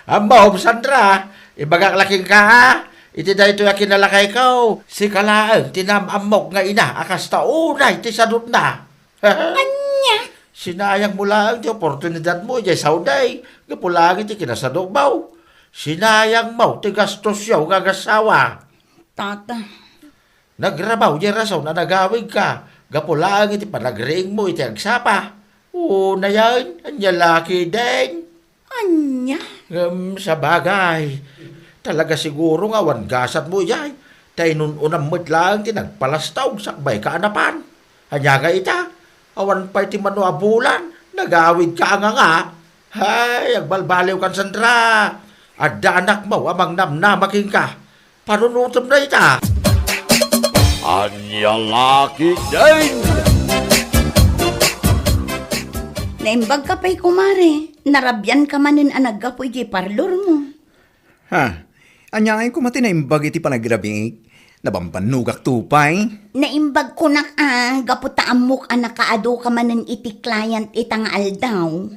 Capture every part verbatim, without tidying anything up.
Ammom, Sandra, ibagak la kenka, ha? Iti daytoy a kinalakayko, sika laeng ti naam-ammok nga ina a kasta unay ti sadutna. Ania? Sinayangmo laeng ti oportunidadmo idiay Saudi, gapu laeng iti kinasadutmo. Sinayangmo ti gastosyo nga agasawa. Tata. Nagrabaw diay rason a nagawidka gapu laeng iti panagriingmo iti agsapa. Unayen, ania la ketdin? Ania? Ngem sabagay, talaga siguro nga awan gasatmo idiay, ta inun-unam met laeng ti nagpalastog sakbay ka a napan. Ania nga ita, awan pay ti mano a bulan, nagawidka a nganga. Hay, agbalbaliwkan, Sandra. Adda anakmo a mangnamnama kenka. Panunotem dayta. Ania la ketdin? Naimbagka pay, kumare. Narabianka manen a naggapu idiay parlormo. Ha? Ania ngay koma ti naimbag iti panagrabiek? Nabambannogakto pay? Naimbag kunak a gapu ta ammok a nakaadu ka manen iti client ita nga aldaw.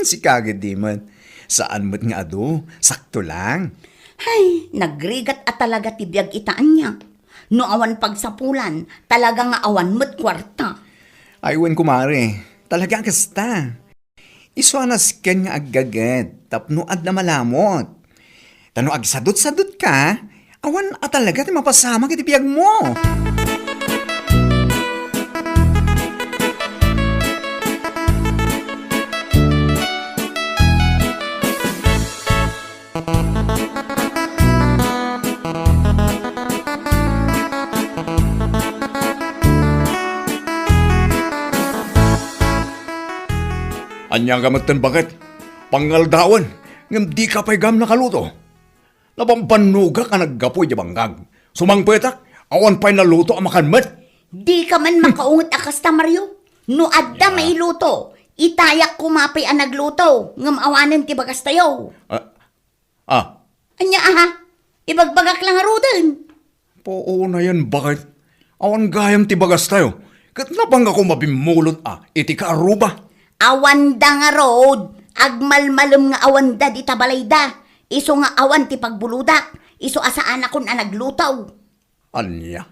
Sika ketdi met. Saan met nga adu, sakto lang. Hay, nagrigat a talaga ti biag ita ania. No awan pagsapulan, talaga nga awan met kuarta. Ay, wen, kumare, talaga a kasta. Isu a nasken nga aggaget tapno adda malamot. Ta no agsadutsadutka, awan a talaga ti mapasamak iti biagmo. Ania nga metten, baket? Pangaldawen, ngem dika pay gayam nakaluto. Nabambannogak a naggapu idiay bangkag. Sumangpetak, awan pay naluto a makan met. Dika man makaunget a kasta, Mario. No adda mailuto, itayak koma pay a nagluto, ngem awanen ti bagastayo. Ah, ah. Ania, aha? Ibagbagak la ngaruden. Puonayen, baket? Awan gayam ti bagastayo. Ket napangka koma bimmulod a iti kaaruba. Awanda ngarud, agmalmalem nga awanda dita balayda. Isu nga awan ti pagbulodak, isu a saanakon a nagluto. Ania?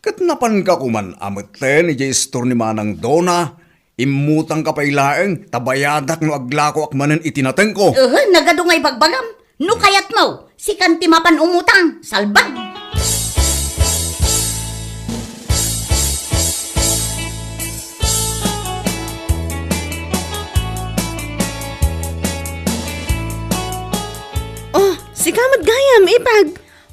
Ket napangka koman a metten idiay istor ni Manang Dona, immutangka pay laeng ta bayadak no aglakoak manen iti natengko. Uhu, nagadu nga ibagbagam. No kayatmo, sikan ti mapan umutang. Salbag! Oh, sika met gayam, Ipag.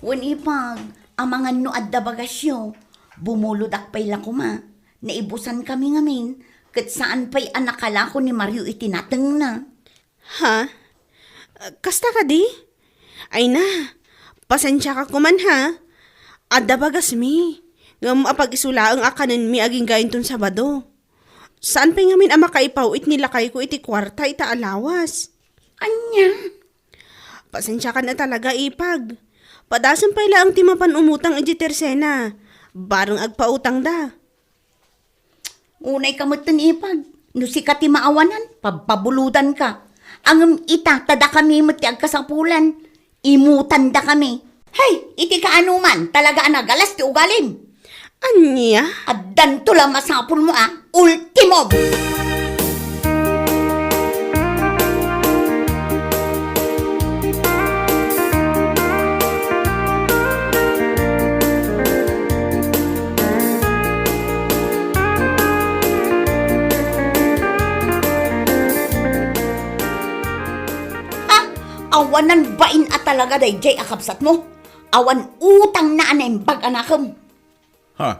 Wen, Ipag, amangan no adda bagasyo. Bumulodak pay la koma. Naibusan kami ngamin, ket saan pay a nakalako ni Mario iti natengna. Ha? Kasta kadi? Ay na, pasensiaka koman ha. Adda bagasmi, ngem apag-isu laeng a kanenmi agingga inton Sabado. Saan pay ngamin a makaipaw-it ni lakayko iti kuarta ita a lawas. Ania? Pasensiakan a talaga, Ipag. Padasem pay laeng ti mapan umutang idiay Tercena. Bareng agpautangda. Unayka metten, Ipag. No sika ti maawanan, pabpabulodanka. Ngem ita, ta dakami met ti agkasapulan. Imutandakami. Hay, iti kaanoman, talaga a nagalas ti ugalim. Ania? Addanto la masapulmo a ultimo. Ha? Awanan bain a talaga daydiay a kabsatmo? Awan utangna a naimbag a nakem. Ha?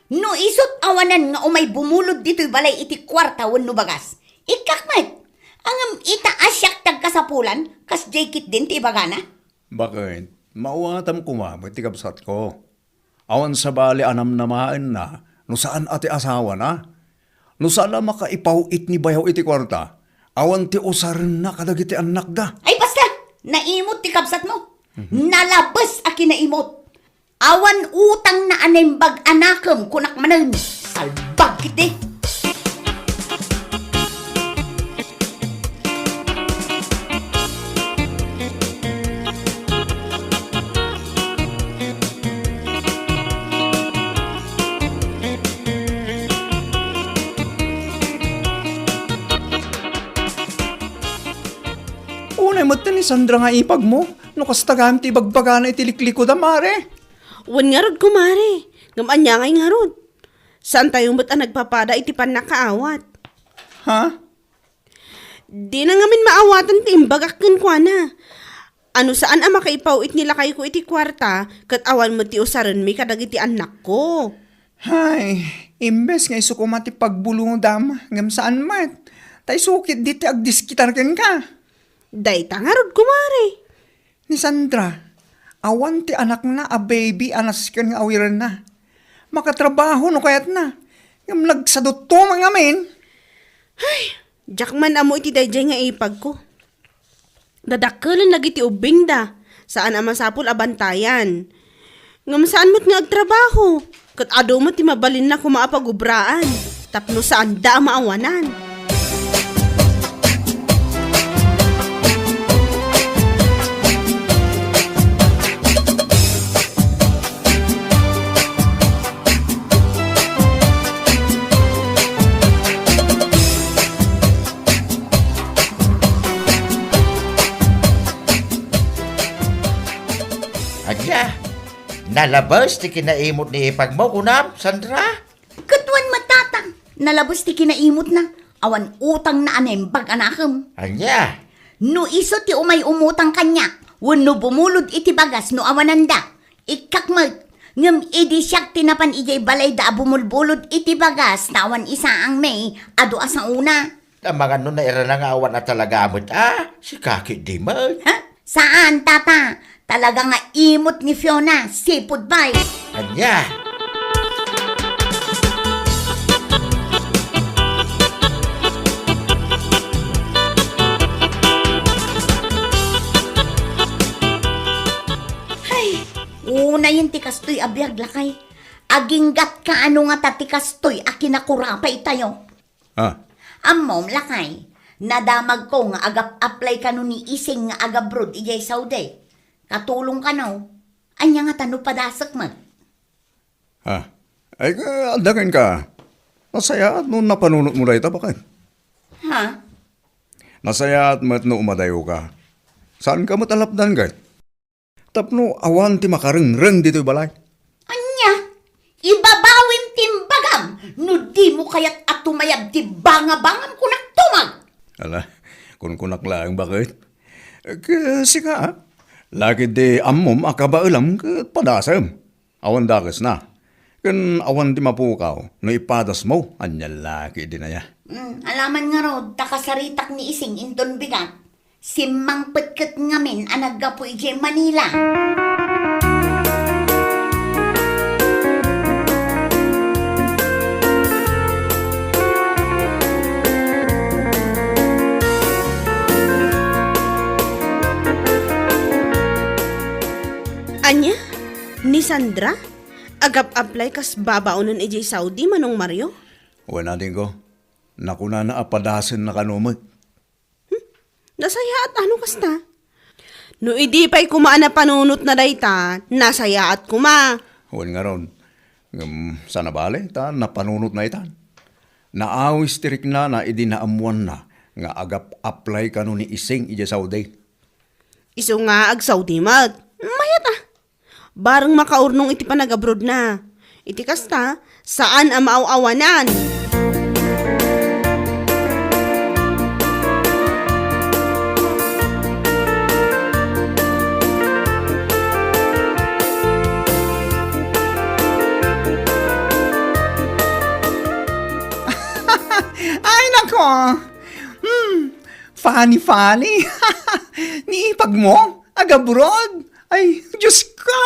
No isut' awanan nga umay bumulod ditoy balay iti kuarta wenno bagas, ikkak met. Ngem ita a siak ti agkasapulan, kasdiay ketdin ti ibagana. Baket, maawatam koma met ti kabsatko. Awan sabali a namnamaenna no saan a ti asawana. No saan a makaipaw-it ni bayaw iti kuarta, awan ti usarenna kadagiti annakda. Ay, basta! Naimot ti kabsatmo. Mhm. Nalabes a kinaimot. Awan utangna a naimbag a nakem, kunak manen. Salbag ketdi. Unay met ni Sandra nga ipagmo, no kasta gayam ti ibagbagana iti liklikudam, are? Wen ngarud, kumare. Ngem ania ngay ngarud? Saantayo met a nagpapada iti pannakaawat. Ha? Dina ngamin maawatan ti imbagak kenkuana. Ano saan a makaipawit ni lakayko iti kuarta, ket awan met ti usarenmi kadagiti annakko. Hay, imbes nga isu koma ti pagbulodam, ngem saan met. Ta isu ketdi ti agdiskitar kenka. Dayta ngarud, kumare. Ni Sandra, awan ti anakna a baby a nasken nga awirenna. Makatrabaho no kayatna, ngem nagsadutto man ngamin. Ay, diak man ammo iti daydiay nga ipagko. Dadakkelen dagiti ubbingda, saan a masapul a bantayan. Ngem saan met nga agtrabaho, ket adu met ti mabalinna koma a pagubraan, tapno saanda a maawanan. Ania, nalabes ti kinaimot ni ipagmo, kunam, Sandra? Ket wen met, tata, nalabes ti kinaimotna. Awan utangna a naimbag a nakem. Ania? No isu ti umay umutang kaniak, wenno bumulod iti bagas no awananda, ikkak met. Ngem idi siak ti napan idiay balayda a bumulbulod iti bagas ta awan isaangmi, adu a saona. Amangan no nairana nga awan a talaga met a, sika ketdi met. Ha? Saan, tata. Talaga nga imot ni Fiona, seafood pie. Ania? Hay, unayen ti kastoy a biag, lakay. Aginggatka ano ngata ti kastoy a kinakurapay tayo. Ah. Ammom, lakay, nadamagko nga agap-apply kano ni Ising nga agabroad idiay Saudi. Katulong kano. Ania ngata no padasek met? Ah. Ay, ka, adda kenka. Nasayaat no napanunotmo dayta, baket. Ha? Nasayaat met no umadayoka. Saanka met a lapdan, ket? Tapno awan ti makarengreng ditoy balay. Ania? Ibabawim ti imbagam no dimo kayat a tumayab ti bangabangam, kunak tumag. Ala, kunkunak laeng, baket. Ket sika, a? Lakay di ammom a kabaelam ket padasem. Awan dakesna. Ken awan ti mapukaw no ipadasmo, ania lakay di naya. Mm, alaman ngarud, ta kasaritak ni Ising inton bigat. Simmangpet ket ngamin a naggapu idiay Manila. Ania? Ni Sandra? Agap-apply kas babaonen idiay Saudi, Manong Mario? Wen, adingko. Nakunana a padasenna kano met. Hmm? Nasayaat ano kasta? No idi pay koma a napanunotna dayta, nasayaat koma. Wen ngarud, ngem saan a bale ta napanunotna itan. Naawis ti riknana idi naammoanna nga agap-apply kano ni Ising idiay Saudi. Isu nga ag-Saudi met. Mayat a. Bareng makaurnong iti panagabrodna. Iti kasta, saan a maaw-awanan. Ay, nako! Hmm, funny, funny. Ni ipagmo, agabroad. Ay, Diyos ko!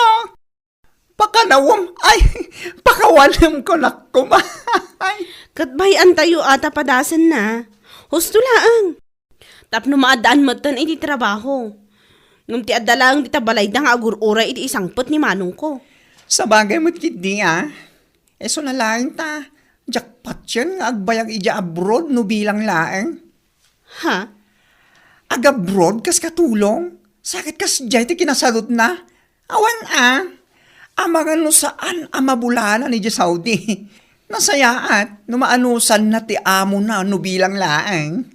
Pakanawem, ay, pakawanem ko, nak, kuma. Ay. Ket bay-antayo a ta padasenna. Husto laeng. Tapno maaddaan metten iti trabaho. Ngem ti adda laeng dita balayda nga agur-uray iti isangpet ni manongko. Sabagay met ketdi, a. Isu na laeng ta, jackpot yen nga agbayag idiay abroad no bilang laeng. Ha? Agabroad kas katulong? Sakit kasdiay ti kinasadutna? Awan a. Amangan no saan a mabulanan idiay Saudi. Nasayaat no maanusanna ti amona no bilang laeng.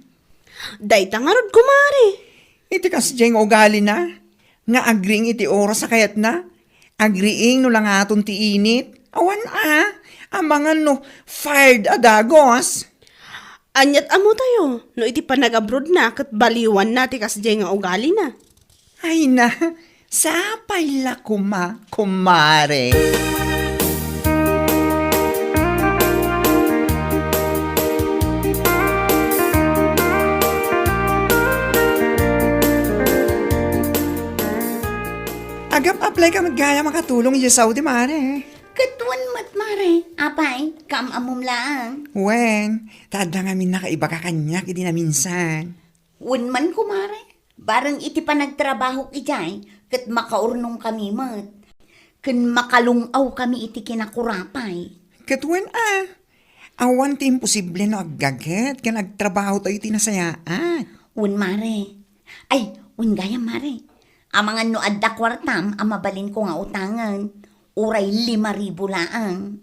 Dayta ngarud, kumare. Iti kasdiay nga ugalina, nga agriing iti oras a kayatna, agriing no langaton ti init, awan a, amangan no fired a dagos. Aniat ammotayo no iti panag-abroadna ket baliwanna ti kasdiay nga ugalina? Ay na, sapay la koma, kumare. Agap-apply ka met gayam a katulong idiay Saudi, mare. Ket wen met, mare. Apay, kaam-ammom laeng. Wen, ta adda ngamin nakaibaga kaniak idi naminsan. Wen man, kumare. Bareng iti panagtrabahok idiay, ket makaurnongkami met. Ken makalung-awkami iti kinakurapay. Ket wen a, awan ti imposible no aggaget ken agtrabahotayo iti nasayaat. Wen, mare. Ay, wen gayam, mare. Amangan no adda kuartam a mabalinko nga utangen, uray lima ribu laeng.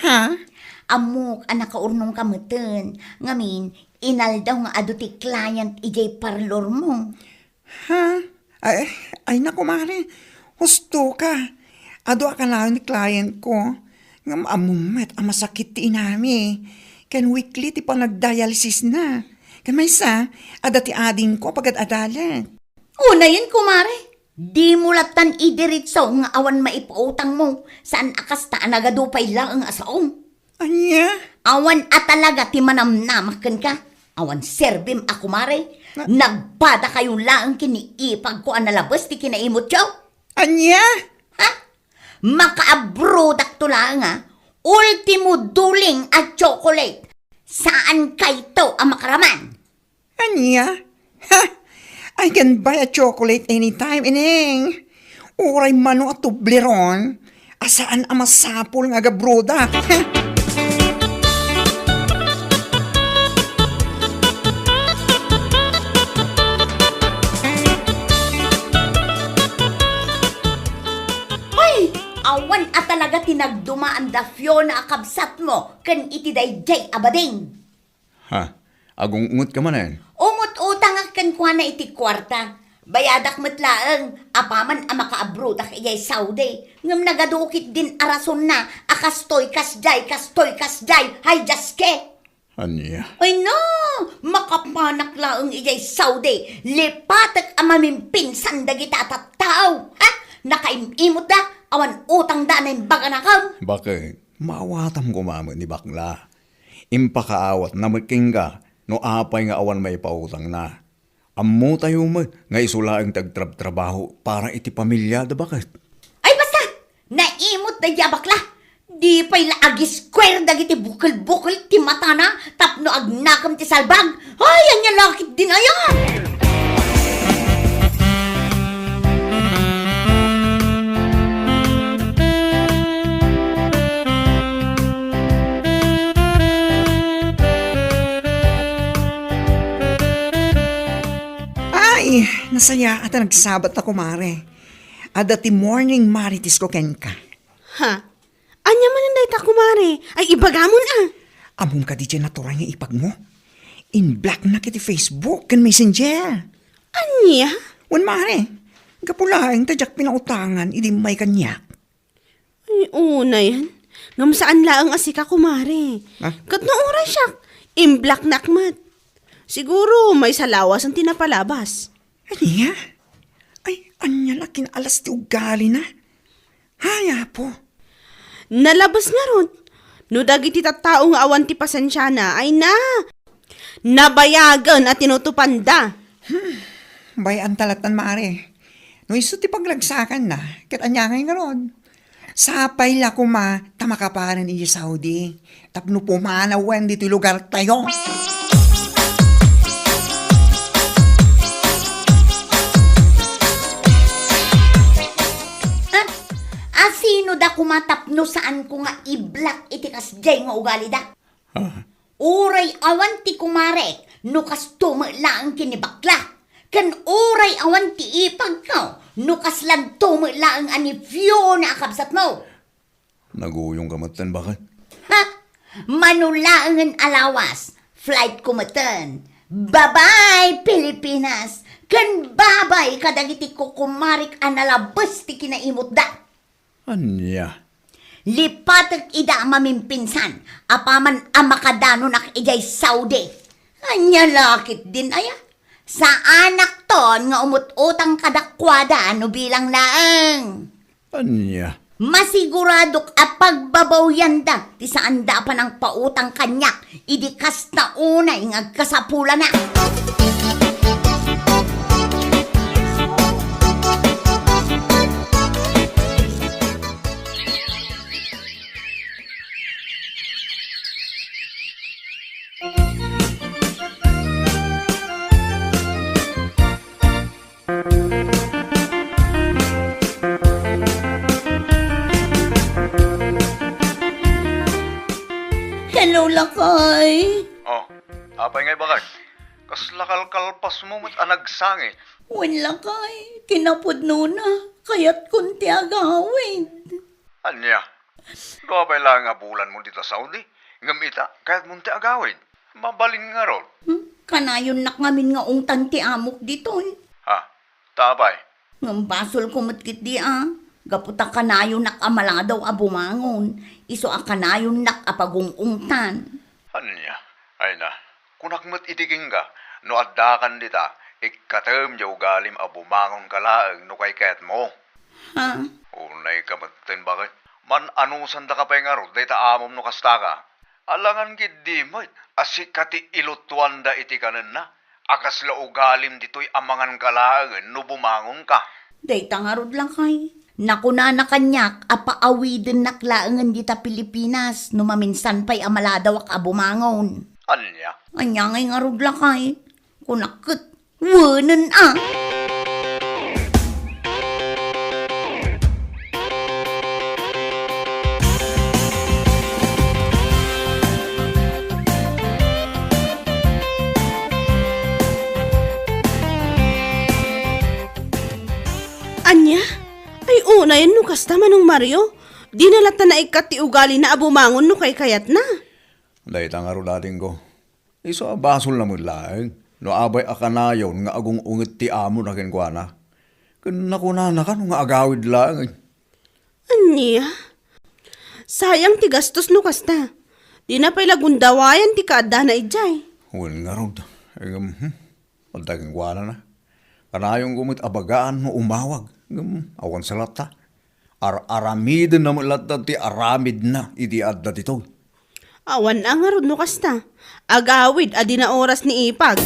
Ha? Ammok a nakaurnongka metten, ngamin, inaldaw nga adu ti client idiay parlormo. Ha? Ay, ay, naku, mare. Husto ka. Adu a kanayon ni client ko. Ngem ammom met a masakit ti inami. Ken weekly ti panagdialysisna. Ken maysa, adda ti adingko a pagad-adalan. Unayen, kumare, dimo lattan idiretso nga awan maipautangmo, saan a kasta a nagadu pay laeng a saom. Ania? Awan a talaga ti manamnamak kenka. Awan serbim a kumare. Na- Nagpadakayo laeng ken ni ipagko a nalabes ti kinaimutyo. Ania? Ha? Makaabrodakto laeng a ultimo duling a chocolate. Saan kayto a makaraman? Ania? Ha? I can buy a chocolate anytime, Ineng. Uray mano a tubliron, a saan a masapul nga agabroda. Ha? Hoy! Awan a talaga ti nagdumaan da Fiona a kabsatmo ken iti daydiay a bading. Ha? Agung-ungot ka manen? Umut-utangak kenkuana iti kuarta. Bayadak met laeng, apaman a makaabrodak idiay Saudi. Ngem nagadu ketdin a rasonna a kastoy kasdiay, kastoy kasdiay. Hay, Dios ke! Ania? Ay na! Makapanak laeng idiay Saudi. Lipatek a mamimpinsan dagita a tattao. Ha? Nakaim-imotda, awan utangda a naimbaganakem. Bakit? Maawatam koma met ni bakla. Impakaawatna met kenka no apay nga awan maipautangna. Ammotayo met nga isu laeng ti agtrabtrabaho para iti pamiliada, baket? Ay, basta! Naimot daydi a bakla! Di pay la agiskuer dagiti bukel-bukel ti matana tapno agnakem ti salbag! Ay, ania la ketdin aya? Ay, nasayaat a nagsabat ta, kumare. Adda ti morning marites ko kenka. Ha? Ania manen dayta, kumare? Ay, ibagamon a. Ammom kadi diay naturay nga ipagmo? In-blocknak iti Facebook ken Messenger. Ania? Wen, mare, gapu laeng ta diak pinautangan idi immay kaniak. Ay, unayen. Ngem saan laeng a sika, kumare. Ah? Ket no uray siak, in-blocknak met. Siguro, maysa lawasen ti napalabas. Ania? Ay, ania la kinalas ti ugalina? Hay, Apo. Nalabes ngarud, no dagiti tattao nga awan ti pasensiana, ay na, nabayagen a tinutupanda. Hmm, bay-an ta lattan, mare. No isu ti pagragsakanna, ket ania ngay ngarud? Sapay la koma ta makapanen idiay Saudi tapno pumanawen ditoy lugartayo. Ah, asino da koma tapno saanko nga i-block iti kasdiay nga ugalida? Ah. Uray awan ti kumarek no kasto met laeng ken ni bakla, ken uray awan ti ipagko no kaslanto met laeng a ni Fiona a kabsatmo. Naguyong ka metten, baket? Ha? Mano laengen a lawas, flight ko metten. Bye-bye, Pilipinas! Ken kadagiti kukumarik a nalabes ti kinaimutda. Ania? Lipatek ida a mamimpinsan, apaman a makadanonak idiay Saudi. Ania la ketdin aya? Saanakton nga umut-utang kadakuada no bilang laeng. Ania? Masiguradok a pagbabawianda ti saanda a panangpautang kaniak idi kasta unay nga agkasapulana. Hello, lakay. Oh, apay ngay bakay? Kasla kalkalpasmo met a nagsangit. Wen, lakay, kinapudnona, kayatkon ti agawid. Ania? Dua pay laeng a bulanmo dita Saudi, ngem ita, kayatmon ti agawid. Mabalin ngarud. Hmm? Kanayonnak ngamin nga ungtan ti amok ditoy. Ha? Ta apay? Ngem basolko met ketdi a, gapu ta kanayonnak a maladaw a bumangon, isu a kanayonnak a pagung-ungtan. Ania? Ay na, kunak met iti kenka, no addakan dita, ikkatem diay ugalim a bumangonka laeng no kaykayatmo. Ha? Unayka metten, baket. Man-anusandaka pay ngarud dayta amom no kastaka. Alangan ketdi met a sika ti ilutuanda iti kanenna, a kasla ugalim ditoy a manganka laengen no bumangonka. Dayta ngarud, lakay. Nakunana kaniak a paawidennak laengen dita Pilipinas no maminsan pay a maladawak a bumangon. Ania? Ania ngay ngarud, lakay? Kunak ket, wenen a. Ania? Ay, unayen no kasta, Manong Mario. Dina latta naikkat ti ugalina a bumangon no kaykayatna. Dayta ngarud, adingko. Isu a basolna met laeng no apay a kanayon nga agung-unget ti amona kenkuana. Ken nakunana kano nga agawid laeng. Ania? Sayang ti gastos no kasta. Dina pay la gundawayan ti kaaddana idiay. Wen ngarud. Ngem, hmm, adda kenkuana na. Kanayonko met a bagaan no umawag. Ngem, awan sa latta. Ar-aramidenna met latta ti aramidna iti adda ditoy. Awan a ngarud no kasta. Agawid a dina oras ni Ipag.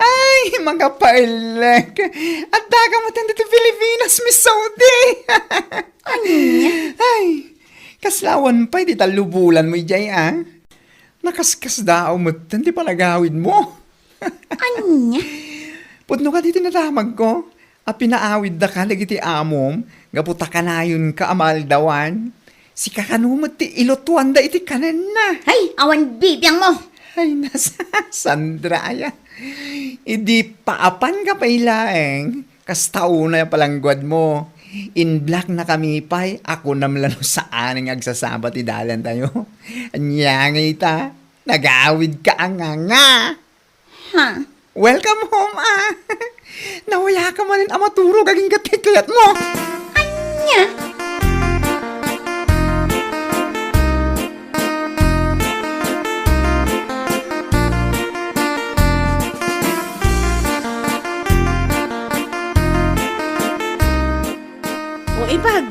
Ay, makapaellek. Addaka met ditoy Pilipinas, Miss Saudi. Ania? Ay, kasla awan pay ti tallo bulanmo idiay, a? Nakaskasdaaw metten ti panagawidmo. Ania? Pudno kadi ti nadamagko a pinaawidda ka dagiti amom gapu ta kanayonka a maaldawan. Sika kano met ti ilutuanda iti kanenna. Hay, awan bibiangmo! Hay, nas-, Sandra, aya. Idi paapanka pay laeng, kasta unay a palangguadmo. In-blocknakami pay a kunam la no saan nga agsasaba ti dalantayo. Ania ngay ita, nagawidka a nganga. Ha? Welcome home, a. Nawayaka manen a maturog agingga ti kayatmo. Ania? O, Ipag,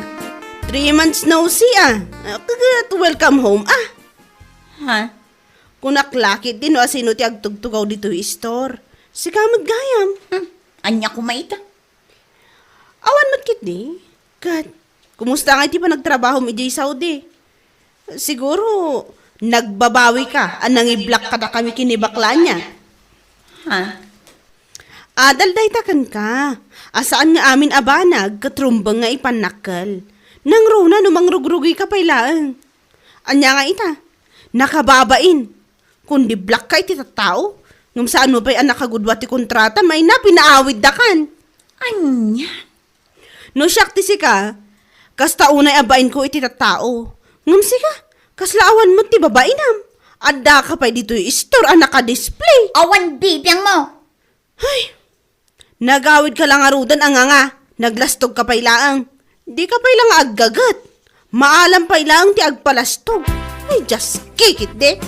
three months no see, a. Ah, kagat, welcome home, a. Ha? Kunak la ketdi no asino ti agtugtugaw ditoy store. Sika met gayam. Hmm, ania koma ita? Awan met ketdi. Ket, kumusta ngay ti panagtrabahom idiay Saudi? Siguro, nagbabawika a nangiblak kadakami ken ni bakla ania. Ha? Adal dayta kenka, a saan nga amin a banag ket rumbeng nga ipannakkel. Nangruna no mangrugrugika pay laeng. Ania nga ita? Nakababain. Kun diblakka iti tattao, ngem saanmo pay a nakagudua ti kontrata, maina pinaawiddakan. Ania? No siak ti sika, kasta unay a bainko iti tattao. Ngem sika, kasla awan met ti babainam. Addaka pay ditoy store a nakadisplay. Awan bibiangmo. Hay! Nagawidka la ngaruden a nganga, naglastogka pay laeng. Dika pay la nga aggaget. Maalam pay laeng ti agpalastog. Ay, just kick it, de.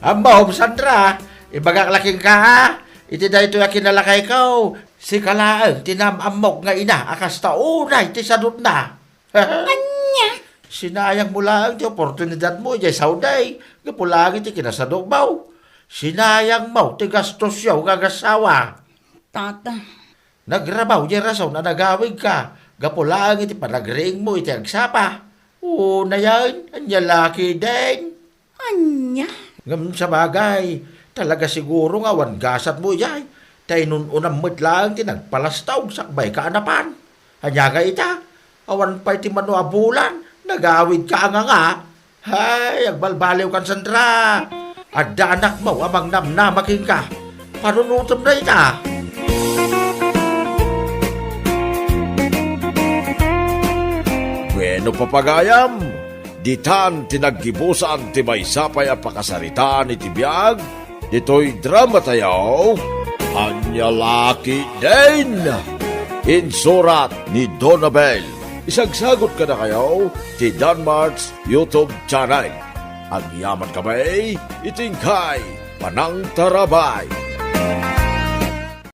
Ammom, Sandra, ibagak la kenka, a, iti daytoy a kinalakayko, sika laeng ti naam-ammok nga ina a kasta unay ti sadutna. Ania? Sinayangmo laeng ti oportunidadmo idiay Saudi, gapu laeng iti kinasadutmo. Sinayangmo ti gastosyo nga agassawa. Tata. Nagrabaw diay rason a nagawidka gapu laeng iti panagriingmo iti agsapa. Unayen, ania la ketdin? Ania? Ngem sabagay, talaga siguro nga awan gasatmo idiay, ta inun-unam met laeng ti nagpalastog sakbay ka a napan. Ania nga ita? Awan pay ti mano a bulan, nagawidka a nganga. Hay, agbalbaliwkan, Sandra. Adda anakmo a mangnamnama kenka. Panunotem dayta. Bueno, papagayam, ditan ti naggibusan ti maysa pay a pakasaritaan iti biag ditoy dramatayo, Ania la ketdin? Insurat ni Donabel. Isagsagut kadakayo ti Danmart's YouTube channel. Agyamankami iti inkay panangtarabay.